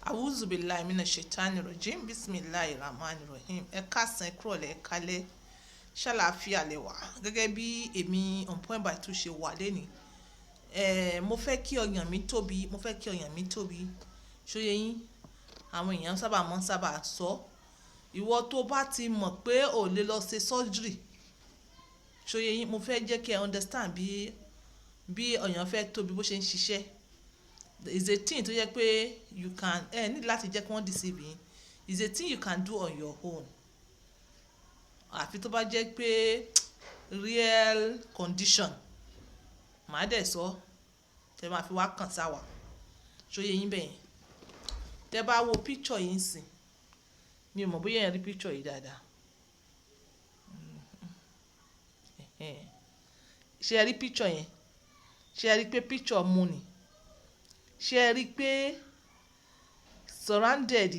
Auzubillahi minash shaitani rajim. Bismillahi rahmani rahim. Ẹ káàsán, ẹ kúrọ̀lẹ́, ẹ káalẹ́. Ṣàlàáfíà lẹ wà? Gẹ́gẹ́ bí èmi On Point by Two ṣe wà lénìí. Mo fẹ́ kí ọyàn mi tóbi, mo fẹ́ kí ọyàn mi tóbi. Ṣó yé yín? Àwọn èèyàn sábà máa ń sábà sọ. Ìwọ tó bá ti mọ̀ pé ò lè lọ ṣe surgery, ṣó yé yín? Mo fẹ́ jẹ́ kí ẹ understand bí ọyàn fẹ́ tóbi bó ṣe ń ṣiṣẹ́. Is a thing tó jẹ́ pé you can, ẹ need láti jẹ́ kí wọ́n deceive yín. Is a thing you can do on your own. Àfi tó bá jẹ́ pé real condition, màá dẹ̀ sọ, tẹ máa fi wá kàn sáwà. Ṣó yé yín bẹ́yẹn? Tẹ bá wo picture yìí ńsìn, mi ò mọ̀ bóyá ẹ rí picture yìí dáadáa. Ṣé ẹ rí picture yẹn? Ṣé ẹ rí pé picture ọmú ni? Ṣé ẹ rí pé surrounded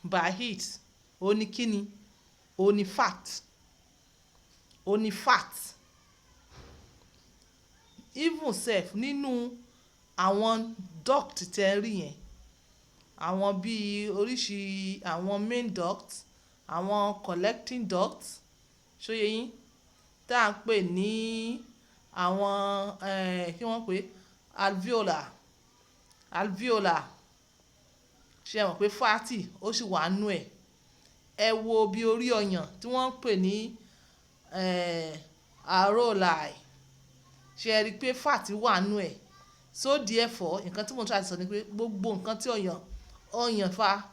by it, ó ní kíni? Ó ní fat. Ó ní fat. Even sef nínú àwọn duct tí ẹ rí yẹn, àwọn bí oríṣi àwọn main duct, àwọn collecting duct, ṣó yé yín? Tí à ń pè ní àwọn, kí wọ́n pè? Alveolar. Alveolar. Ṣé ẹ mọ̀ pé fatty ó sì wà nínú ẹ̀? Ẹ wo bí orí ọyàn tí wọ́n ń pè ní, areolae. Ṣé ẹ rí pé fat wà nínú ẹ̀? So therefore, nǹkan tí mo ń try láti sọ ni pé gbogbo nǹkan tí ọyàn fa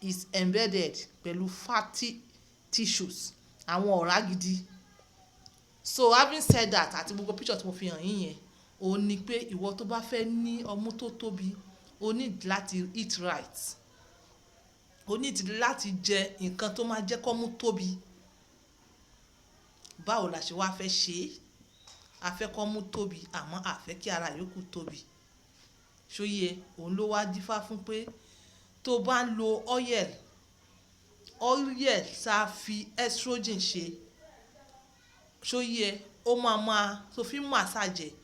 is embedded pẹ̀lú fatty tissues, àwọn ọ̀rá gidi. So having said that, àti gbogbo picture tí mo fi hàn yín yẹn, òun ní pé ìwọ tó bá fẹ́ ní ọmú tó tóbi, o need láti eat right. O need láti jẹ nǹkan tó máa jẹ́ kó ọmú tóbi. Báwo la ṣe wá fẹ́ ṣe é? A fẹ́ kó ọmú tóbi àmọ́ a fẹ́ kí ara yòókù tóbi. Ṣó yé? Òun ló wá dífá fún pé tó bá ń lo oil, oil tá fi estrogen ṣe, ṣó yé? Ó máa ma tó fi massage ẹ̀,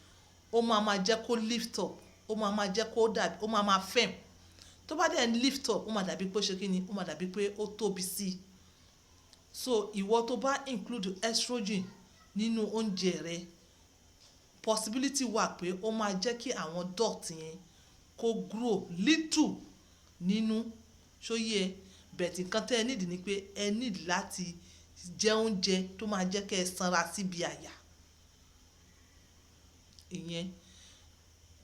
ó máa ma jẹ́ kó lift up, ó máa ma jẹ́ kó dàbí, ó máa ma firm. Tó bá dẹ̀ lift up, ó máa dàbí pé ó ṣe kíni? Ó máa dàbí pé ó tóbi sí i. So ìwọ tó bá include estrogen nínú oúnjẹ rẹ, possibility wà pé ó máa jẹ́ kí àwọn duct yẹn kó grow little nínú. Ṣó yé? But nǹkan tí ẹ need ni pé ẹ need láti jẹ oúnjẹ tó máa jẹ́ kí ẹ sanra síbi àyà. Ìyẹn.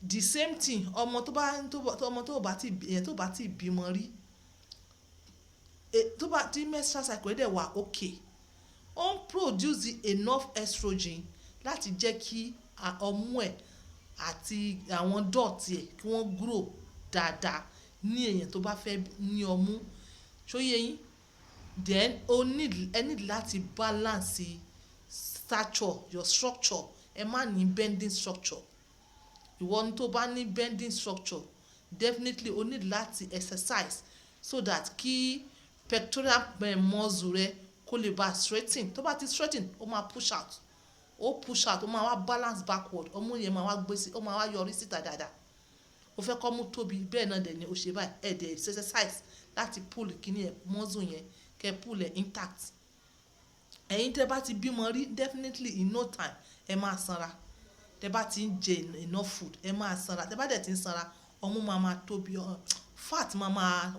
The same thing, ọmọ tó bá, ọmọ tó bá ti, èèyàn tó bá ti bímọ rí, tó bá tí menstrual cycle ẹ̀ dẹ̀ wà okay, ó ń produce enough estrogen láti jẹ́ kí ọmú ẹ̀ àti àwọn duct ẹ̀ kí wọ́n grow dáadáa ní èèyàn tó bá fẹ́ ní ọmú. Ṣó yé yín? Then o need, ẹ need láti balance stature, your structure. Ẹ má ní bending structure. Ìwọ ni tó bá ní bending structure, definitely o need láti exercise so that kí pectoral muscle rẹ kó lè bá straighten. Tó bá ti straighten, ó máa push out. Ó push out, ó máa wá balance backward. Ọmú yẹn máa wá gbé sí, ó máa wá yọrí síta dáadáa. O fẹ́ kó ọmú tóbi, bẹ́ẹ̀ náà dẹ̀ ni o ṣe báyìí. Ẹ dẹ̀ exercise láti pull kíní ẹ̀, muscle yẹn, kí ẹ pull ẹ̀ intact. Ẹ̀yin tí ẹ bá ti bímọ rí, definitely in no time ẹ máa sanra. Tẹ bá ti ń jẹ enough food, ẹ máa sanra. Tẹ bá dẹ̀ ti ń sanra, ọmú máa ma tóbi, fat máa ma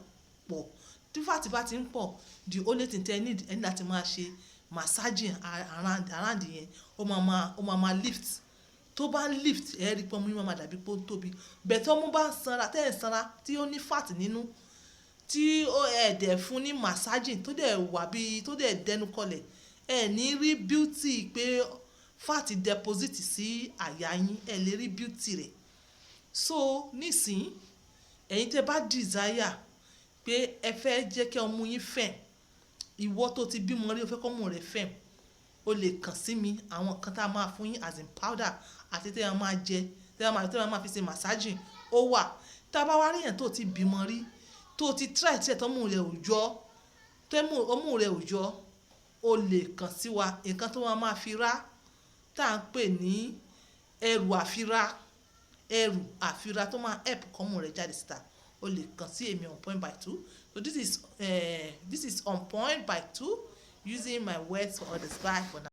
pọ̀. Tí fat bá ti ń pọ̀, the only thing tí ẹ need, ẹ ní láti máa ṣe massaging around yẹn, ó máa ma lift. Tó bá ń lift, ẹ rí pé ọmú yín máa ma dàbí pé ó ń tóbi. But tí ọmú bá ń sanra, tẹ́ ẹ̀ ń sanra, tí ó ní fat nínú, tí ó ẹ dẹ̀ fún ní massaging tó dẹ̀ wà bí, tó dẹ̀ dẹnu kọlẹ̀, ẹ ní rí beauty pé fat deposit sí àyà yín, ẹ lè rí beauty rẹ̀. So nísìnyí, ẹ̀yin tí ẹ bá desire pé ẹ fẹ́ jẹ́ kí ọmú yín firm, ìwọ tó ti bímọ rí, o fẹ́ kí ọmú rẹ firm, o lè kàn sí mi. Àwọn nǹkan tí a máa fún yín as in powder àti tí ẹ máa jẹ, tí ẹ máa fi ṣe massaging, ó wà. Tí a bá wá rí èèyàn tó ti bímọ rí, tó ti try tí ẹ tọ́mú rẹ̀ ò yọ, tẹ́mú ọmú rẹ̀ ò yọ, o lè kàn sí wa. Nǹkan tó máa ma fi rá, tí à ń pè ní ẹrù àfirá, ẹrù àfirá tó máa help kí ọmú rẹ jáde síta, o lè kàn sí wa. Ẹ ṣé gan. O lè kàn sí èmi On Point by Two. So this is On Point by Two, using my words for others. Bye for now.